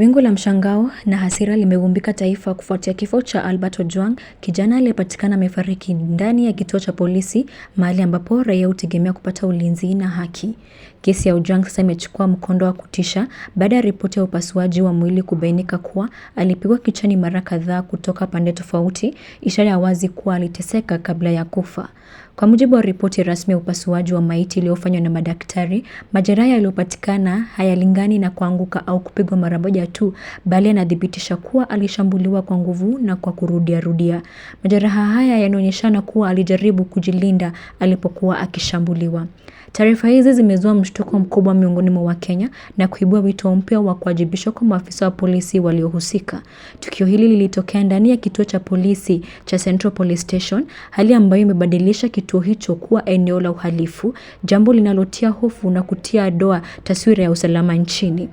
Wingu la mshangao na hasira limegumbika taifa kufuatia kifo cha Albert Ojwang, kijana aliyepatikana amefariki ndani ya kituo cha polisi, mahali ambapo raia hutegemea kupata ulinzi na haki. Kesi ya Ojwang sasa imechukua mkondo wa kutisha baada ya ripoti ya upasuaji wa mwili kubainika kuwa alipigwa kichwani mara kadhaa kutoka pande tofauti, ishara ya wazi kuwa aliteseka kabla ya kufa. Kwa mujibu wa ripoti rasmi ya upasuaji wa maiti iliyofanywa na madaktari, majeraha yaliyopatikana hayalingani na kuanguka au kupigwa mara moja tu, bali yanathibitisha kuwa alishambuliwa kwa nguvu na kwa kurudiarudia. Majeraha haya yanaonyeshana kuwa alijaribu kujilinda alipokuwa akishambuliwa. Taarifa hizi zimezua mshtuko mkubwa miongoni mwa Wakenya na kuibua wito mpya wa kuwajibishwa kwa maafisa wa polisi waliohusika. Tukio hili lilitokea ndani ya kituo cha polisi cha Central Police Station, hali ambayo imebadilisha kituo hicho kuwa eneo la uhalifu, jambo linalotia hofu na kutia doa taswira ya usalama nchini.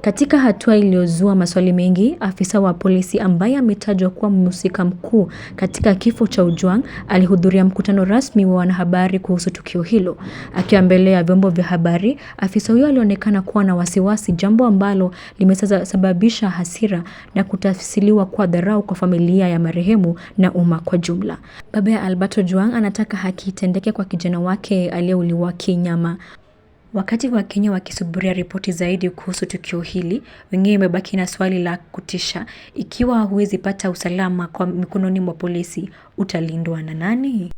Katika hatua iliyozua maswali mengi, afisa wa polisi ambaye ametajwa kuwa mhusika mkuu katika kifo cha Ojwang alihudhuria mkutano rasmi wa wanahabari kuhusu tukio hilo. Akiwa mbele ya vyombo vya habari, afisa huyo alionekana kuwa na wasiwasi, jambo ambalo limesababisha hasira na kutafsiriwa kwa dharau kwa familia ya marehemu na umma kwa jumla. Baba ya Albert Ojwang anataka haki itendeke kwa kijana wake aliyeuliwa kinyama. Wakati Wakenya wakisubiria ripoti zaidi kuhusu tukio hili, wengine wamebaki na swali la kutisha: ikiwa huwezi pata usalama kwa mikononi mwa polisi, utalindwa na nani?